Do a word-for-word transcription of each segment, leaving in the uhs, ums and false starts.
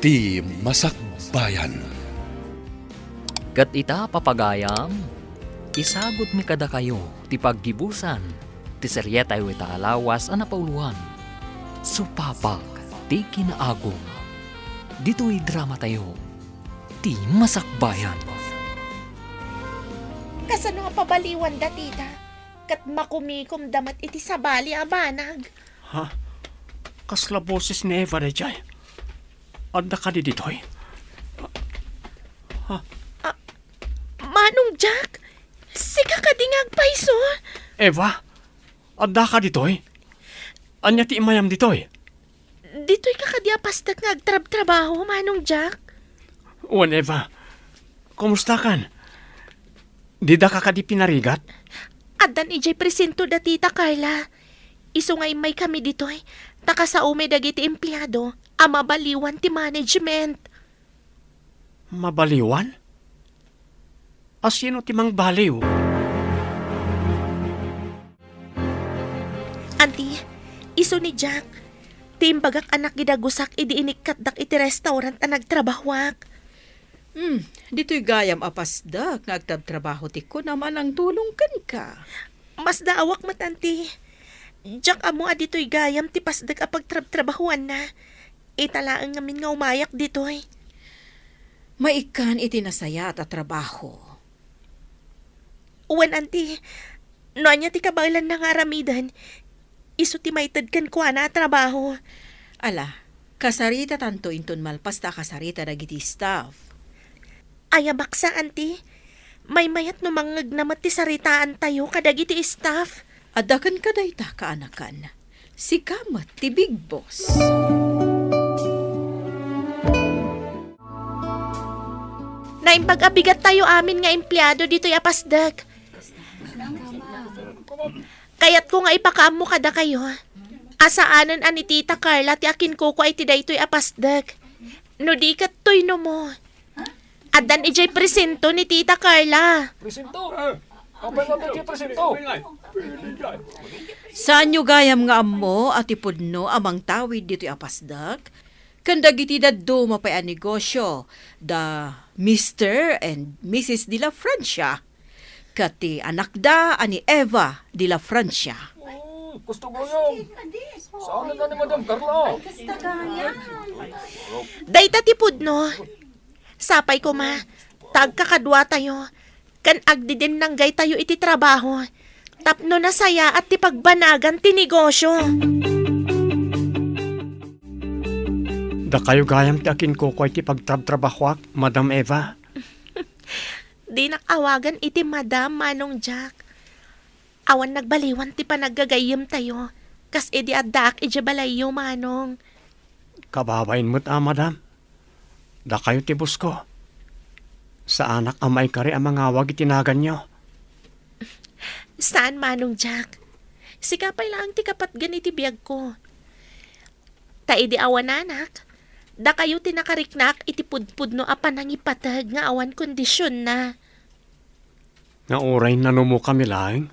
Ti Masakbayan. Ket ita, papagayam, isagutmi kadakayo ti paggibusan ti serietayo ita a lawas a napauloan, Supapak ti Kinaagum. Ditoy dramatayo, Ti Masakbayan. Kasano a pabaliwanda, tita? Ket makumikomda met iti sabali a banag. Ha? Kasla boses ni Eva daydiay? Adda kadi ditoy? Ha? Ah, Manong Jack, sika kadi nga agpayso? Eva, adda ka ditoy? Ania ti imayam ditoy? Ditoy ka kadi a pasdek nga agtrabtrabaho, Manong Jack? Wen, Eva, kumusta kan? Dida ka kadi pinarigat? Addan idiay presinto da Tita Carla. Isu nga immay kami ditoy, ta kasaomi dagiti empleado a mabaliwan ti management. Mabaliwan? Asino ti mangbaliw? Anti, isu ni Jack. Ti imbagak a nakidagusak idi inikkatdak iti restaurant a nagtrabahoak. Hmm, ditoy gayam a pasdek nga agtrabtrabaho ti kunam a nangtulong kenka. Masdaawak met, anti. Diak ammo a ditoy gayam ti pasdek a pagtrabtrabahoanna. Ita laeng ngamin nga umayak ditoy. Maikkan iti nasayaat a trabaho. Wen, anti, no ania ti kabaelanna nga aramiden, isu ti maited kenkuana a trabaho. Ala, kasaritatanto inton malpas ta kasarita dagiti staff. Aya maksa, anti? Maymayat no mangngegna met ti saritaantayo kadagiti staff. Adda kenka dayta, kaanakan. Sika met ti big boss. Naimbag a bigattayo amin nga empleado ditoy a pasdek. Kayatko nga ipakaammo kadakayo a saanen a ni Tita Carla ti akinkukua iti daytoy a pasdek. No di ket, toy no mo. Addan idiay presinto ni Tita Carla. Presinto? Apay nga ti presinto? Saanyo gayam nga ammo a ti pudno a mangtawid ditoy a pasdek ken dagiti dadduma pay a negosio da Mister and Missus de la Francia ket ti anakda a ni Eva de la Francia. Oh, gusto ko yun. Saan na ni Madam Carla? Dayta ti pudno. Sapay koma, ta agkakaduatayo, ken agdidinnanggaytayo iti trabaho, tapno nasayaat ti pagbanagan ti negosio. Dakayo gayam ti akinkukua iti pagtrabtrabahoak, Madam Eva. Dinak awagan iti madam, Manong Jack. Awan nagbaliwan ti panaggayyemtayo, kas idi addaak idiay balayyo, Manong. Kababain met a, madam. Dakayo ti bosko. Saanak a maikari a mangawag iti naganyo. Saan, Manong Jack. Sika pay laeng ti kapatgan iti biagko. Ta idi awananak, dakayo ti nakariknaak iti pudpudno a panangipateg nga awan kondisionna. Nga uray nanumokami laeng?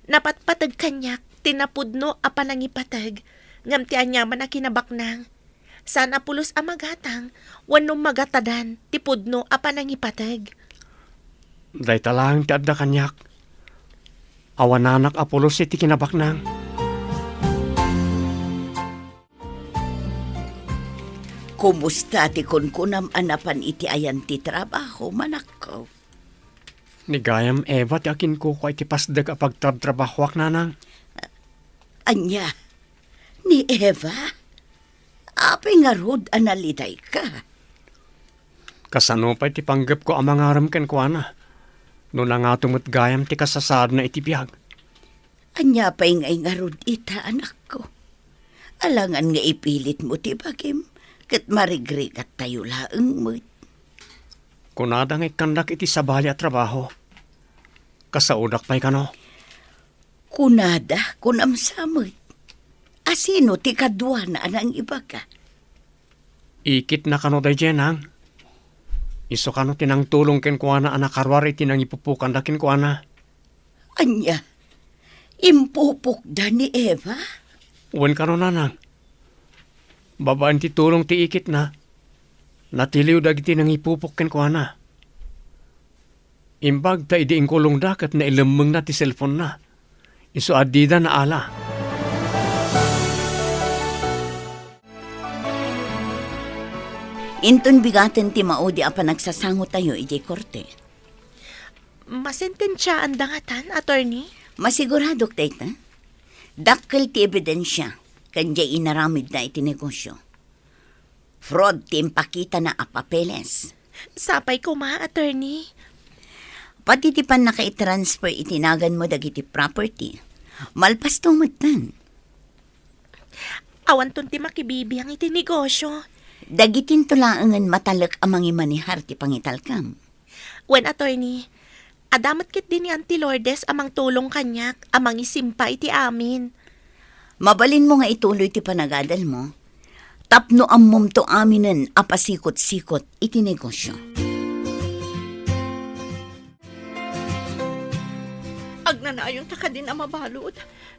Napatpateg kaniak ti napudno a panangipateg, ngem ti aniaman a kinabaknang, saan a pulos a magatang wenno magatadan ti pudno a panangipateg. Dayta laeng ti adda kaniak. Awananak a pulos iti kinabaknang. Kumusta ti kunkunam a napan iti ayan ti trabaho, manakko? Ni gayam Eva ti akinkukua iti pasdek a pagtrabtrabahoak, nanang. Ania? Ni Eva? Apay ngarud a nalidayka? Kasano pay ti panggepko a mangarem kenkuana no nangato met gayam ti kasasaadna iti biag? Ania pay ngay ngarud ita, anakko? Alangan nga ipilitmo ti bagim, ket marigrigattayo laeng met. Kunada nga ikkandak iti sabali a trabaho. Kasaodak pay kano? Kunada, kunam sa met. Asino ti kaduana a nangibaga? Ikitna kano daydiay, nang? Isu kano ti nangtulong kenkuana a nakaruar iti nangipupokanda kenkuana? Ania? Impupokda ni Eva? Wen kano, nanang. Babaen ti tulong ti ikitna, natiliw dagiti nangipupok kenkuana. Imbag ta idi inkulongda ket nailemmengna ti cellphone-na, isu a dida naala. Inton bigaten ti maudi a panagsasangotayo idiay korte. Masentensiaanda ngatan, attorney? Masiguradok dayta. Dakkel ti ebidensia ken diay inaramidda iti negosio. Fraud ti impakitana a papeles. Sapay koma, attorney. Pati ti pannakaitransfer iti naganmo dagiti property. Malpasto metten. Awanton ti makibibiang iti negosio. Dagitinto laengen matalek a mangimanehar ti pangitalkam. Wen, attorney, adda met ketdi ni Auntie Lourdes a mangtulong kaniak a mangisimpa iti amin. Mabalinmo nga ituloy ti panagadalmo tapno ammomto aminen a pasikot-sikot iti negosio. Agnanayonta kadin a mabalud.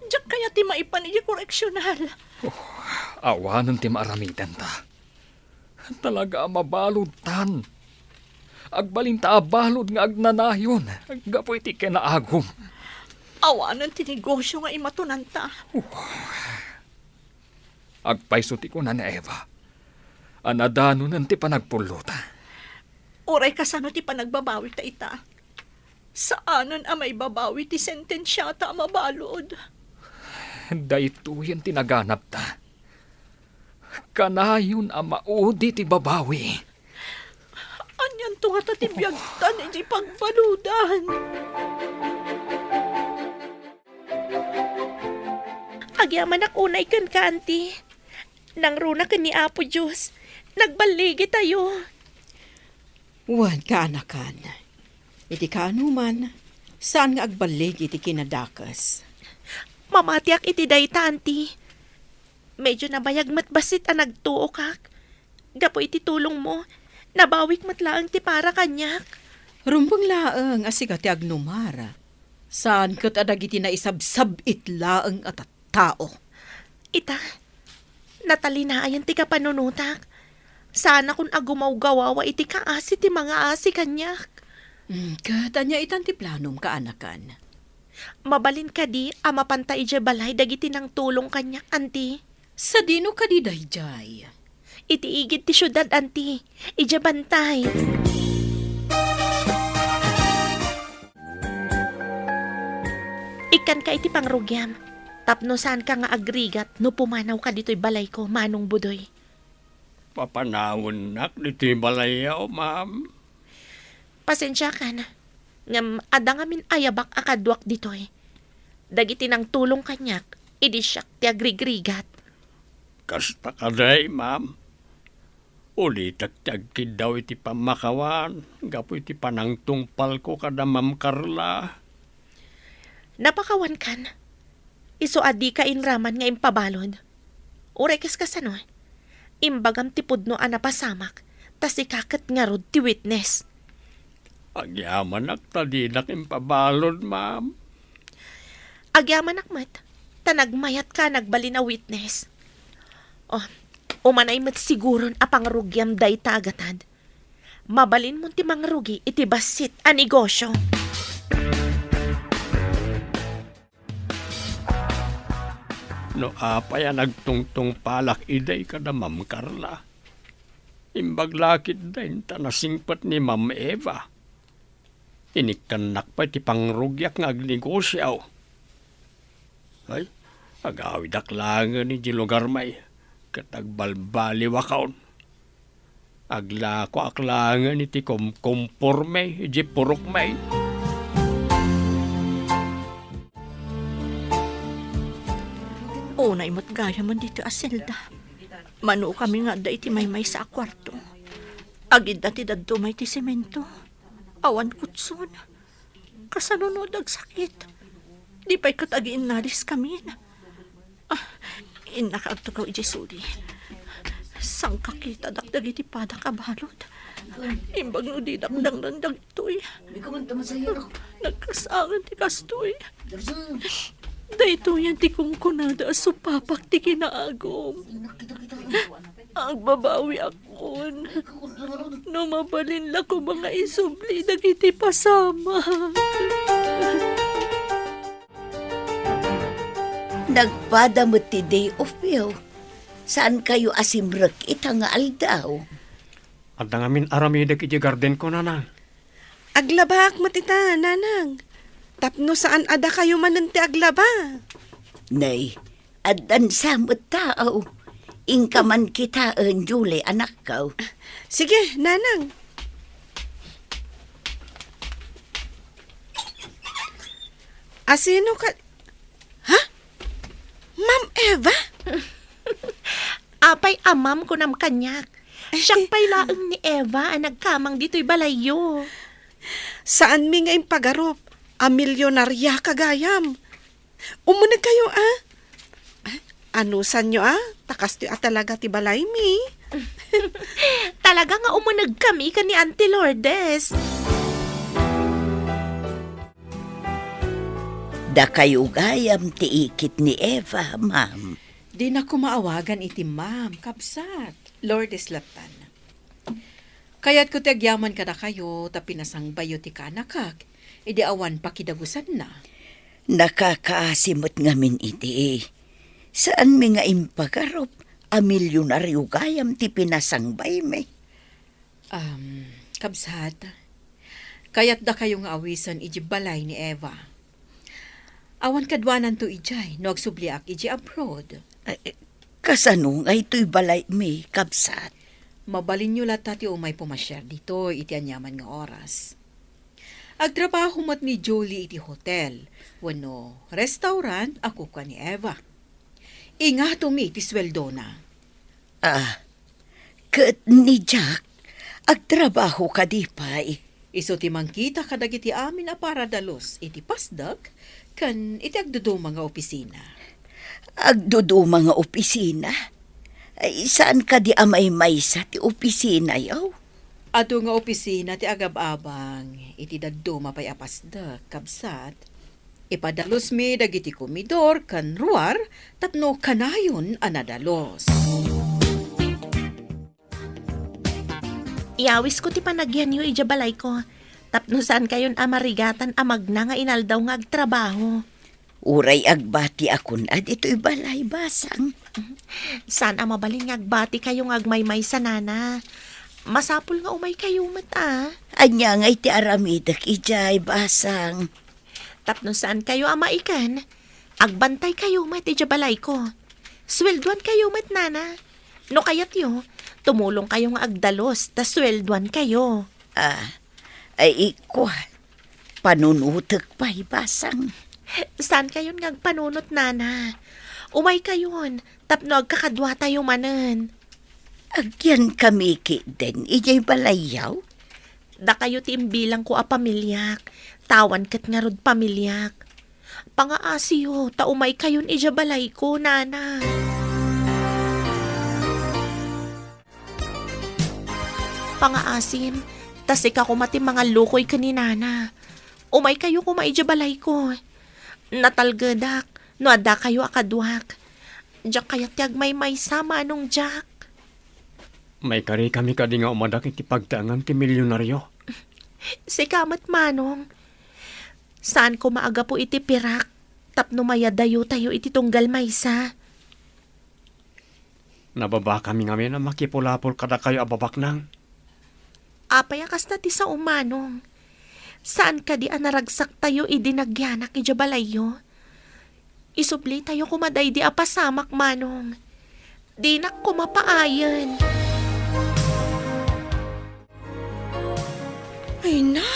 Diak kayat ti maipan iti koreksional. Oh, awanen ti maaramidenta. Talaga a mabaludtan. Agbalinta a balud nga agnanayon gapu iti kinaagum. Awanen ti negosio nga imatonanta. Agpayso ti kuna ni Eva a nadanonen ti panagpullota. Uray kasano ti panagbabawita ita, saanen a maibabawi ti sentensiata a mabalud. Daytoyen ti naganabta. Kanayon a maudi ti babawi. Anianto ngata ti biagtan iti pagbaludan? Agyamanak unay kenka, Auntie. Nangruna ken ni Apo Dios. Nagballigitayo. Wen, kaanakan. Iti kaanoman, saan nga agballigi ti kinadakes. Mamatiak iti dayta, Auntie. Medyo nabayag met bassit a nagtuokak. Gapu iti tulongmo, nabawik met laeng ti para kaniak. Rumbeng laeng a sika ti agnumar. Saan ket a dagiti naisabsab-it laeng a tattao. Ita, natalinayan ti kapanunotak. Saanakon a gumawgawawa iti kaasi ti mangaasi kaniak. Mm, ket ania itan ti planom, kaanakan? Mabalin kadi a mapanta idiay balay dagiti nangtulong kaniak, Auntie? Sadino kadi daydiay? Iti igid ti siudad, Auntie. Idiay bantay. Ikkanka iti pangrugiam, tapno saanka nga agrigat no pumanawka ditoy balayko, Manong Budoy. Papanawennak ditoy balayyo, ma'am. Pasensiakan, ngem adda ngamin ayabak a kaduak ditoy. Dagiti nangtulong kaniak, idi siak ti agrigrigat. Kasta kadi, ma'am. Ulitek ti agkiddaw iti pammakawan gapu iti panangtungpalko kada Ma'am Carla. Napakawankan. Isu a dika inraman nga impabalud. Uray kas kasano, imbagam ti pudno a napasamak, ta sika ket ngarud ti witness. Agyamanak ta dinak impabalud, ma'am. Agyamanak met, ta nagmayatka a nagbalin a witness. Oh, umanay met siguron a pangrugiam dayta a gatad. Mabalinmon ti mangrugi iti bassit a negosio. No apay a nagtungtungpalak idi kada Ma'am Carla, imbag la ketdin ta nasingpet ni Ma'am Eva. Inikkannak pay ti pangrugiak nga agnegosio. Ay, agawidak laengen idiay lugarmi, ket agbalbaliwakon. Aglakoak laengen iti kumkumpormi idiay purokmi. Unay met gayamen ditoy a selda. Manukami nga adda iti maymaysa a kuarto. Agidda ti dadduma iti semento. Awan kutson. Kasano no agsakit? Di pay ket agiinnaliskamin. Ah, innaka agtugaw idiay suli. Sangkakitadak dagiti padak a balud. Imbag no didak dangdang dagitoy. Nagkasangan ti kastoy. Daytoyen ti kunkunada a supapak ti kinaagum. Agbabawiakon. No mabalin la koma nga isubli dagiti pasamak. Nagpada met ti day off-yo. Saankayo a simrek ita nga aldaw? Adda ngamin aramidek iti gardenko, nanang. Aglabaak met ita, nanang. Tapno saan a dakayo manen ti aglaba. Nay, addan sa met tao. Inka man kitaen, Julie, anakko. Sige, nanang. Asino ka, ha? Ma'am Eva? Apay a ma'am kunam kaniak? Siak pay laeng ni Eva a nagkamang ditoy balayyo. Saanmi nga impagarup a milyonariaka gayam. Umunegkayo, a? Anusanyo, a? Ta kastoy a talaga ti balaymi. Talaga nga umunegkami ken ni Auntie Lourdes. Dakayo gayam ti ikit ni Eva, ma'am. Dina koma awagan iti ma'am, kabsat. Lourdes lattan. Kayatko ti agyaman kadakayo ta pinasangbayyo ti kanakak idi awan pakidagusanna. Nakakaasi met ngamin idi. Saanmi nga impagarup a milyonario gayam ti pinasangbaymi. Um, kabsat, kayatdakayo nga awisen idiay balay ni Eva. Awan kaduananto idiay no agsubliak idiay abroad. Ay, kasano nga itoy balaymi, kabsat? Mabalinyo latta ti umay pumasiar ditoy iti aniaman nga oras. Agtrabaho met ni Julie iti hotel wenno restaurant a kukua ni Eva. Ingatomi ti sueldona. Ah, ket ni Jack, agtrabaho kadi pay? Isu ti mangkita kadagiti amin a paradalus iti pasdek ken iti agduduma nga opisina. Agduduma nga opisina? Ay, saan kadi a maymaysa ti opisinayo? Adu nga opisina ti agab-abang iti dadduma pay a pasdek, kabsat. Ipadalusmi dagiti komidor ken ruar tapno kanayon a nadalus. Iyawisko ti panagyanyo idiay balayko, tapno saankayon a marigatan a magna nga inaldaw nga agtrabaho. Uray agbatiakon a ditoy balay, basang. Saan a mabalin nga agbatikayo nga agmaymaysa, nana. Masapul nga umaykayo met, a. Ania ngay ti aramidek idiay, basang? Tapno saankayo a maikan, agbantaykayo met idiay balayko. Sueldoankayo met, nana. No kayatyo, tumulongkayo nga agdalus ta sueldoankayo. Ah, ay, ikua, panunotek pay, basang. Saankayon nga agpanunot, nana. Umaykayon, tapno agkakaduatayo manen. Agyankami ketdin idiay balayyo? Dakayo ti imbilangko a pamiliak, ta awan ket ngarud pamiliak. Pangaasiyo, ta umaykayon idiay balayko, nana. Pangaasim, ta sika koma ti mangallukoy ken ni nana. Umaykayo koma idiay balayko. Natalgedak no addakayo a kaduak. Diak kayat ti agmaymaysa, Manong Jack. Maikarikami kadi nga umadak iti pagtaengan ti milyonario? Sika met, Manong. Saan koma a gapu iti pirak tapno mayadayotayo iti tunggal maysa. Nababakami ngamin a makipulapol kadakayo a babaknang. Apay a kasta ti sao, Manong? Saan kadi a naragsaktayo idi nagyanak idiay balayyo? Isublitayo koma daydi a pasamak, Manong. Dinak koma paayen. Ay na,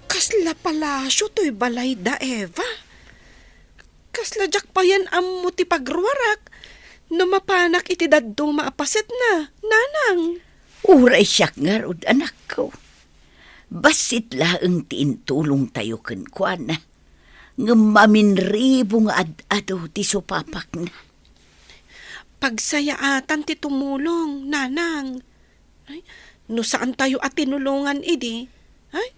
kasla palasio toy balay da Eva. Kasla diak payen ammo ti pagruarak no mapanak iti dadduma a pasetna, nanang. Uray siak ngarud, anakko. Bassit laeng ti intulongtayo kenkuana, ngem maminribo nga ad-adu ti supapakna. Pagsayaatan ti tumulong, nanang. Ay, no saantayo a tinulongan idi, ay,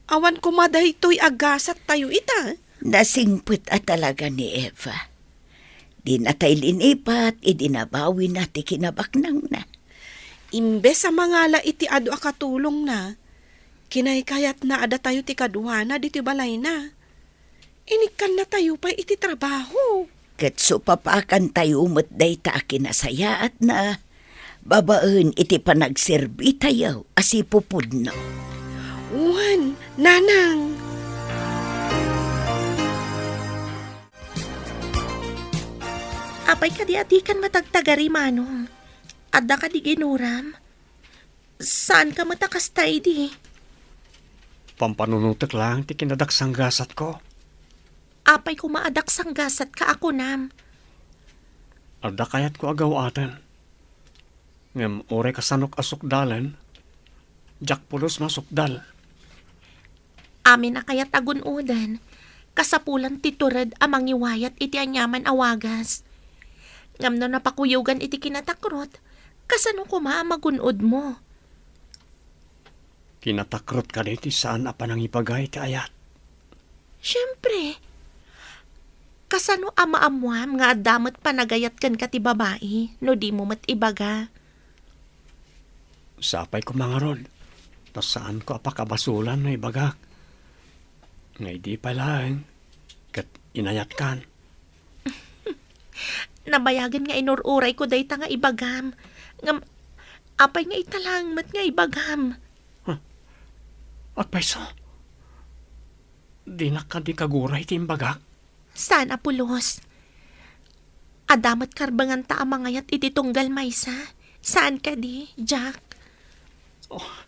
awan koma daytoy a gasattayo ita. Nasingpet a talaga ni Eva. Dinatay linipat idi nabawina ti kinabaknangna. Imbes a mangala iti adu a katulongna, kinaykayatna a datayo ti kaduana ditoy balayna. Inikkannatayo pay iti trabaho. Ket supapakantayo met dayta a kinasayaatna babaen iti panagserbitayo a sipupudno. Wen, nanang. Apay kadi a dikan matagtagari, Manong? Adda kadi ginuram? Saanka met a kasta idi? Pampanunotek laeng ti kinadaksanggasatko. Apay koma a daksanggasatka a kunam? Adda kayatko a gaw-aten. Ngem uray kasanok a sukdalen, diak pulos masukdal. Amin a kayat a gun-oden, kasapulan ti tured a mangiwayat iti aniaman a wagas. Ngem no napakuyogan iti kinatakrot, kasano koma a magun-odmo? Kinatakrot kadi ti saan a panangibaga iti ayat? Siempre. Kasano a maammuam nga adda met panagayat kenka ti babai no dimo met ibaga? Sapay koma ngarud, ta saanko a pakabasolan no ibagak. Nga idi pay laeng, ket inayatkan. Nabayagen nga inur-urayko dayta nga ibagam. Ngem, apay nga ita laeng met nga ibagam? Huh? Agpayso? Dinak kadi kaguray ti imbagak? Saan a pulos. Adda met karbenganta a mangayat iti tunggal maysa. Saan kadi, Jack? Oh,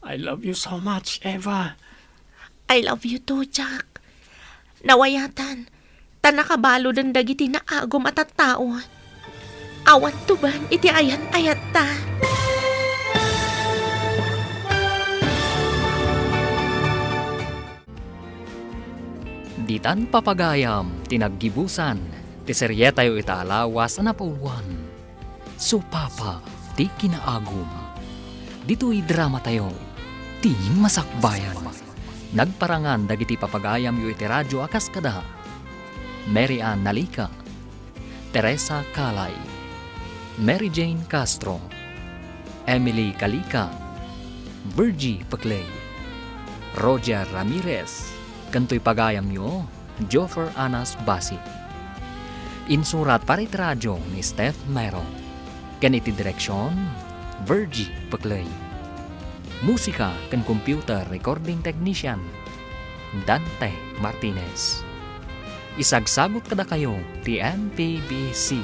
I love you so much, Eva. I love you too, Jack. Nawayatan, ta nakabaludan dagiti naagum a tattao. Awan tuban iti ayan-ayatta. Ditan papagayam ti naggibusan ti serietayo ita a lawas a napauluan, Supapa ti Kinaagum. Ditoy dramatayo, ti masakbayan. Nagparangan dagiti papagayamyo iti radio a kas kada Mary Ann Nalica, Teresa Calay, Mary Jane Castro, Emily Calica, Virgie Peclay, Roger Ramirez, ken toy pagayamyo, Joffer Anas Basi. Insurat para iti radio ni Steph Mero. Ken iti direksion, Virgie Peclay. Musika ken computer recording technician, Dante Martinez. Isagsagut kadakayo ti M P B C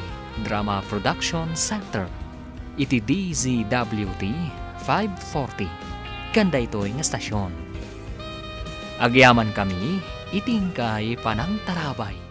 Drama Production Center iti D Z W T five forty ken daytoy nga estasion. Agyamankami iti inkay panangtarabay.